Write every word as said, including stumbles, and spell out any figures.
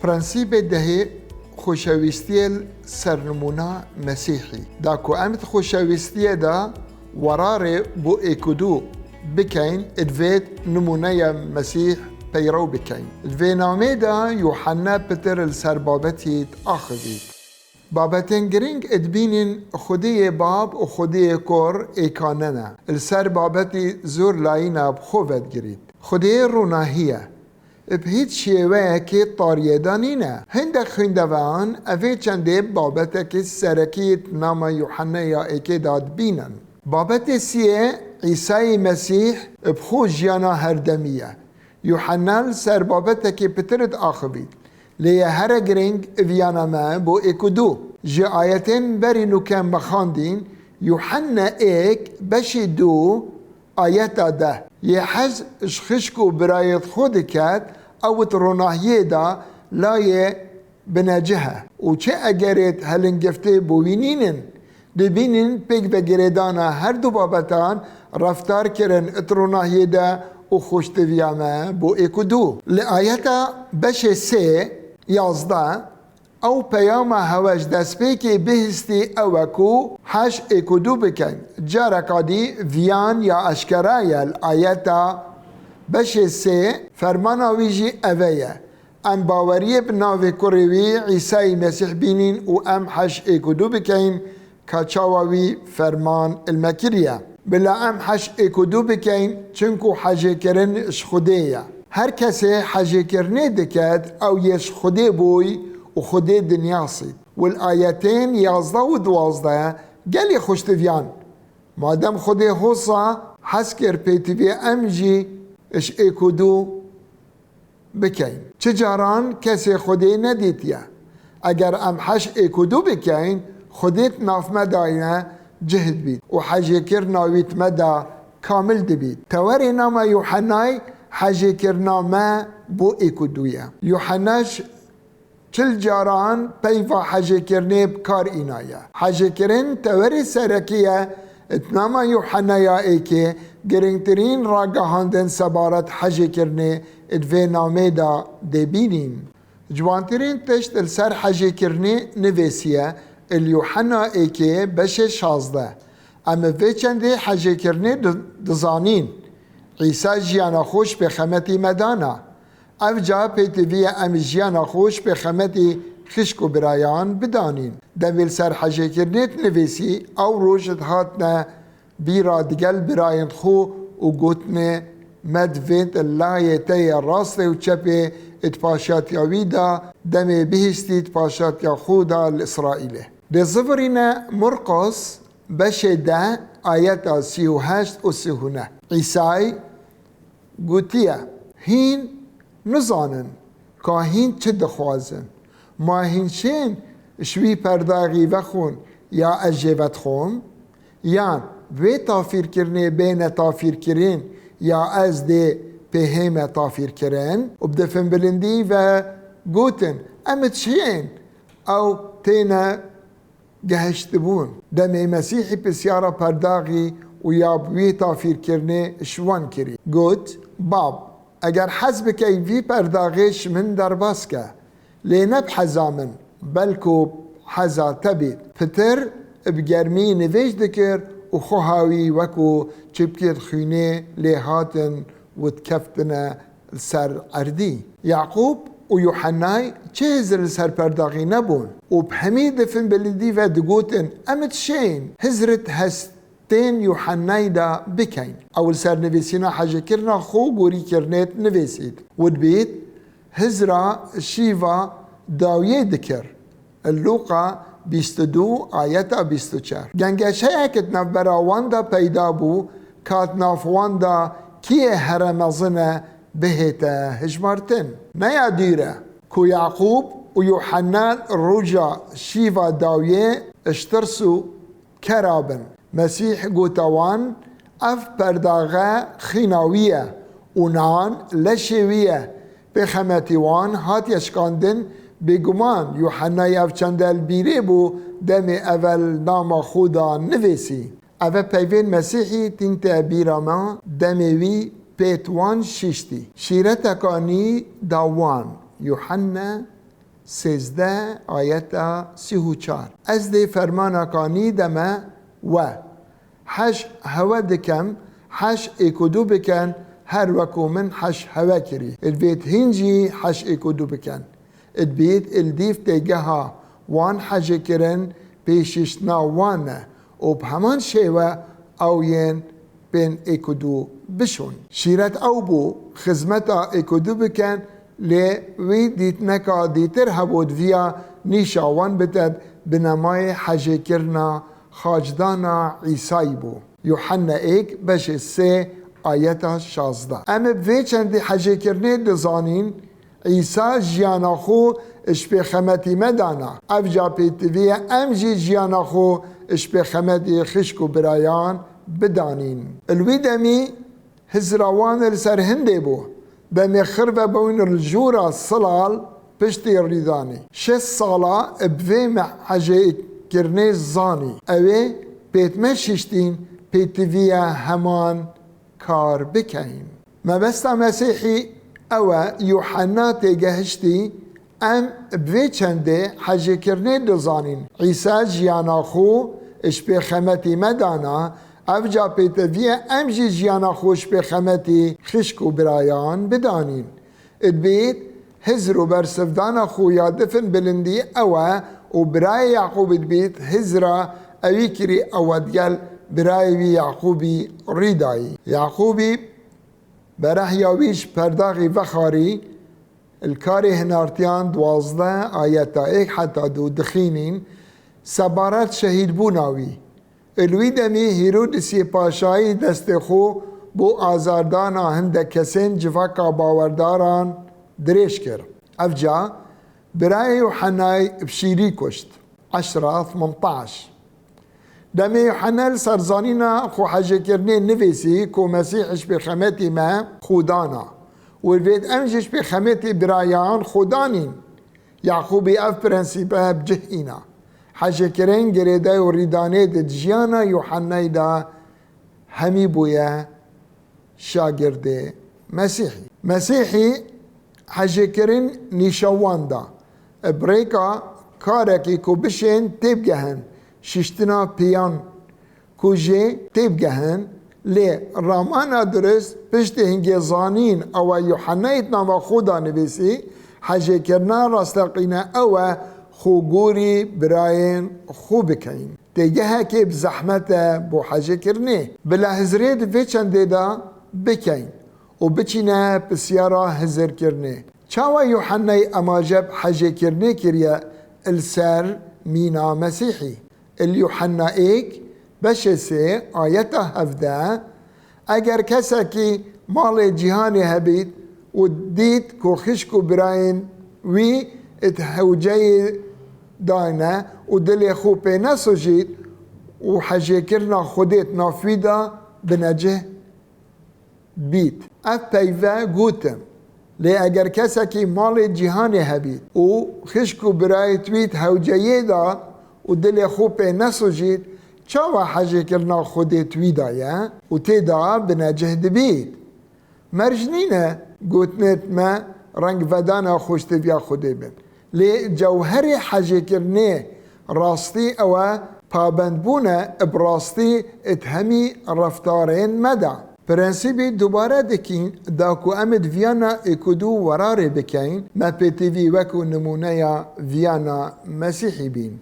Prensîbê dehê, xoşewîstiyê li ser nimûna Mesîhî. Da ku em di xoşewîstiyê de werarê bo êk û du bikeyn, divê nimûneya Mesîh peyrew bikeyn. Di vê namê de Yuhanna pitir li ser babetî diaxivî. Babetên giring dibînin, Xwediyê Bab û Xwediyê Kor êka ne ne. Li ser babetî zor layîna bi xwe vedigirît. Xwediyê ronahî ye. Bi hîç şêweyekê tariyê de nîne. Hindek xwîndevan evê çendê babetekî serekî di nama Yuhanna ya êkê de dibînin. Babetê siyê, Îsayê Mesîh bi xwe jiyana herdemî ye. Yuhanna li ser babetekî pitir diaxivît. Lê ye here giring viyana me bo êk û du. Ji ayetên berî nûke me xwendîn, Yuhanna êk beşê du ayeta deh. Yê hez ji xişk û birayê xwe diket, ew di ronahiyê de layê binecih e. Û çi egerêt helingiftê bo wî nînin? Dibînin pêk ve girêdana her du babetan reftar kirin di ronahiyê de û xweştiviya me bo êk û du. Li ayeta beşê sê, yazdeh, ew peyama hewe ji destpêkê bihistî ew e ku heş êk û du bikin. Careka dî viyan ya eşkera ye li ayeta beşê sê, fermana wî jî eve ye. Em baweriyê bi navê kurê wî Îsayî Mesîh bînîn û em heş êk û du bikeyn, ka çawa wî ferman li me kiriye. Bila em heş êk û du bikeyn, çinku hejêkirin ji Xwedê ye. Her kesê hejêkirinê diket, ew yê ji Xwedê bûy û Xwedê dinyasît. Wil ayetên yazdeh û duwazdeh gelî xweştiviyan. Madem Xwedê hosa hez kir, pêtivî em jî ji êk û du bikeyn. Çi caran kesê Xwedê nedîtiye. Eger em heş êk û du bikeyn, Xwedê di nav me de ye, cih dibît û hejêkirina wî di me de kamil dibît. Tewerê nama Yuhennay hejêkirina me bo êk û du ye. Yuhenna ş-, çil caran peyva hejêkirinê bi kar înaye. Hejêkirin tewerê serekî ye. Di nama Yuhennaya êkê, giringtirîn ragihandin sebaret hejêkirinê di vê namê de dê bînîn. Ciwantirîn tişt li ser hejêkirinê nivêsiye li Yuhenna êkê beşê şazdeh. Em bi vê çendê hejêkirinê di-, dizanîn. Îsa jiyana xwe ji pêxemetî me dana. Ev ca pêtivî ye em jiyana xwe ji pêxemetî xişk û birayan bidanîn. Demê li ser hejêkirinê dinivîsî, ew roj dihatine bîra digel birayên xwe û gotinê, me divêt layê te yê rastê û çepê di paşatiya wî de, demê bihîstî di paşatiya xwe de li Îsraîlê. Dê zivirîne Murqos, beşê deh, ayeta sî û heşt û sî û neh. Îsay gotiye, hîn nizanin ka hîn çi dixwazin. Ma hîn şên ji wî perdaxî vexwin ya ez jê vedixwim? Yan wê tafîrkirinê bêne tafîrkirin ya ez dê pêhême tafîrkirin? Û bi difin bilindî ve gotin, em diçin. Ew têne gehiştibûn. Demê Mesîhî pisyara perdaxî û ya bi wî tafîrkirinê ji wan kirî. Got, Bab, eger hez bikey vî perdaxê ji min derbas ke, lê ne bi heza min, belku bi heza te bît. Pitir bi germî nivêj dikir û xweha wî wekû çipkê di xwînê lê hatin û dikeftine li ser erdî. Yaqûb û Yuhennay çi hizir li ser perdaxî nebûn û bi hemî difin bilindî ve digotin, em diçin hizir di hestên Yuhennay de bikeyn. Ew li ser nivîsîna hejêkirina xwe û gorîkirinê dinivîsît û dibît, hizra şîva dawiyê dikir. Lûqa bîst û du, ayeta bîst û çar. Gengeşeyek di navbera wan de peyda bû, ka di nav wan de kî yê here mezin e bihête hijmartin. Ne ya dûr e ku Yaqûb û Yuhenna roja şîva dawiyê ji tirs û kera bin. Mesîh gote wan, ev perdaxe xîna wî ye û nan leşê wî ye. Pêxemetî wan hatiye şikandin, bêguman Yuhennayê ev çende li bîrê bû, demê evel nama xwe da nivêsî. Eve peyvên Mesîhî tînte bîra me, demê wî pêt wan şiştî. Şîreteka nî da wan, Yuhenne sêzdeh ayeta sî û çar. Ez dê fermana kanî deme we. Hej hewe dikem, hej êkûdû biken, her wekû min hej hewe kirî. Divêt hîn jî hej êkûdû biken. Dibît li dîv têgeha wan hejê kirin pêşîştina wan e û bi heman şêwe ew yên bên êkûdû bişon. Şîret ew bû, xizmeta êkûdû biken, lê wî dîtneka dîtir hebû, diviya nîşa wan bite binemayê hejêkirina xacdana Îsayî bû. Yuhanna êk beşê sê ayeta şazdeh. Em bi vê çendî hejêkirinê dizanîn, Îsa jiyana xwe ji pêxemetî me dana. Evca pêtivî ye em jî jiyana xwe ji pêxemetî xişk û birayan bidanîn. Li wî demî hizra wan li ser hindê bû. Demê xirve bûn li jûra silal piştî rîdanê. Şêst sala bi vê me hejêkirinê zanî. Ew ê pêt me şiştîn pêtivî ye heman kar bikeyn. Mebesta Mesîhî ew e, Yuhanna têgehiştî, em bi vê çendê hejêkirinê dizanîn. Îsa jiyana xwe ji pêxemetî me dana, evca pêtivî ye em jî jiyana xwe ji pêxemetî xişk û birayan bidanîn. Dibêt hizr û bersivdana xwe ya difin bilindî ew e û birayê Yaqûbî dibêt hizra ewî kirî ew e digel birayê wî Yaqûbî rîdayî. Yaqûbî berehya wî ji perdaxî vexarî, li karê hinartiyan duwazdeh ayeta êk heta du dixînîn, sebaret şehîdbûna wî. Li wî demî Hîrodisî paşayî destê xwe bo azardana hindek kesên civaka bawerdaran dirêj kir. Evca birayê Yuhennayê bi şîrî kuşt. Eşra themntaş. Demê Yuhenne li ser zanîna xwe hejêkirinê nivîsî ku Mesîh ji pêxemetî me xwe dana û divêt em jî ji pêxemetî birayan xwe danîn. Yaqûbî ev prensîpe bi cih îna. Hejêkirin girêdayî û rîdanê di jiyana Yuhennayî de hemî bûye şagirdê Mesîhî. Mesîhî hejêkirin nîşa wan da. Bi rêka karekî ku bişên têbigehin, şiştina piyan ku jê têbigehin, lê ramana dirust piştî hingê zanîn ew e Yuhennayî di nava xwe de nivîsî, hejêkirina rasteqîne ew e xwe gorî birayên xwe bikeyn. Têgehekê bi zehmet e bo hejêkirinê. Bila hizrê di vê çendê de bikeyn û biçîne pisyara hizirkirinê. Çawa Yuhennayî emaje bi hejêkirinê kiriye li ser mîna Mesîhî? Li Yuhenna êk, beşê sê, ayeta hevdeh, eger kesekî malê cîhanê hebît û dît ku xişk û birayên wî di hewceyê dayne û dilê xwe pê nesojît û hejêkirina Xwedê di nav wî de binecih bît. Ev peyve gotin. Lê eger kesekî malê cîhanê hebît û xişk û birayê wî di hewceyê de û dilê xwe pê nesojît, çawa hejêkirina Xwedê di wî de ye û tê de binecih dibît? Merc nîne gotinêt me rengvedana xweştiviya Xwedê bin. Lê cewherê hejêkirinê rastî ew e, pabendbûn e bi rastî di hemî reftarên me de. Prensîbî dubare dikîn, da ku em di viyana êkûdû werarê bikeyn, me pêtivî wekû nimûneya viyana Mesîhî bîn.